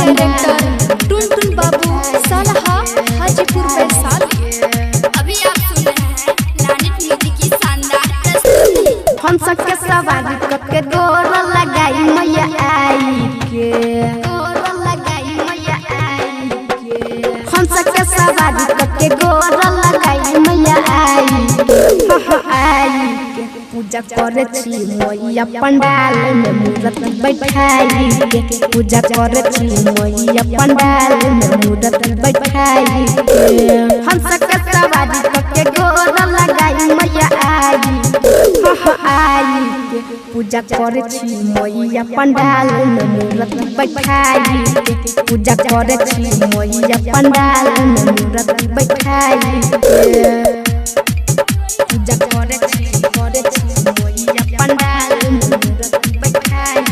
Director Tuntun बाबू, सलहा, हाजीपुर, वैशाली। अभी आप सुन रहे हैं प्लैनेट म्यूजिक की शानदार प्रस्तुति। हम सबके सवारी के गोर लगाई मैया आई के, गोर लगाई मैया आई के। हम सबके सवारी के गोर लगाई मैया आई के, हाँ आई के। पूजा करे छी मैया पंडाल में मूरत बैठाई के, पूजा करे छी मैया पंडाल में मूरत बैठाई के। हम सबके सवारी के गोर लगाई मैया आई के, हाँ आई के। पूजा करे छी मैया पंडाल में मूरत बैठाई के, पूजा करे छी मैया पंडाल में मूरत बैठाई के। पूजा करे छी मैया पंडाल में मूरत बैठाई।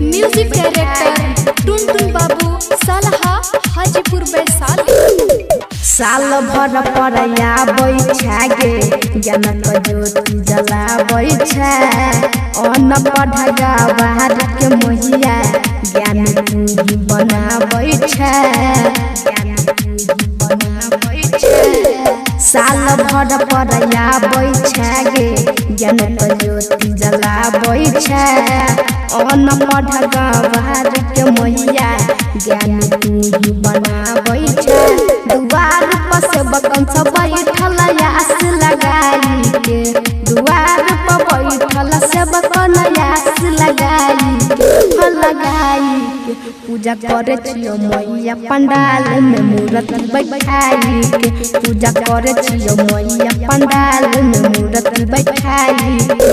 म्यूजिक डायरेक्टर टुनटुन बाबू, सलहा, हाजीपुर, वैशाली। साल भर पर आबै छै गे, ज्ञानक ज्योति जलाबै छै। अनपढ़ गवार के मैया ज्ञान तू ही बनाबै छै, ज्ञान तू ही बनाबै छै। साल भर पर आबै छै गे, ज्ञानक ज्योति जलाबै छै। अनपढ़ गवार के मैया ज्ञान तू ही बनाबै छै। दुआर पर सेवकन सब बैठल आस लगाई के, दुआर पर बैठल सेवकन आस लगाई के, हाँ लगाई के। पूजा करे छियो मैया पंडाल में मूरत बैठाई के, पूजा करे छियो मैया पंडाल में मूरत बैठाई के।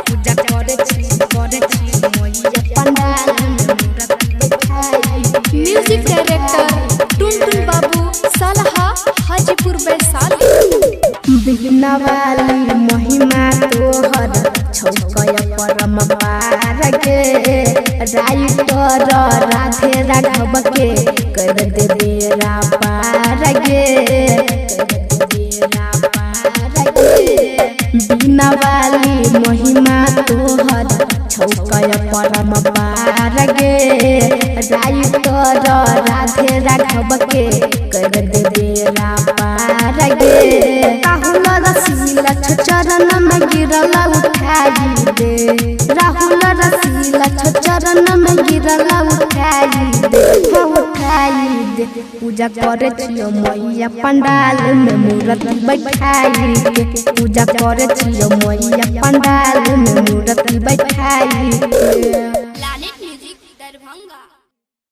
पूजा करे छी मैया पंडाल में मूरत बैठाई के। म्यूजिक डायरेक्टर टुनटुन बाबू, सलहा, हाजीपुर, वैशाली। बिना वाली महिमा तोहर छौकय परम पार के, राइटर राधे राघव के कर दे बेरा पार गे, कर दे बेरा पार गे। बिना वाली महिमा तोहर छौकय परम पार गे, राइटर राधे राघव के कर दे बेरा पार गे। राहुल रसीला चरण में गिरल उठाई दे, राहुल रसीला चरण में गिरल उठाई दे, हाँ उठाई दे। पूजा करे छियो मैया पंडाल में मूरत बैठाई के, पूजा करे छियो मैया पंडाल में मूरत बैठाई के। Planet music Darbhanga.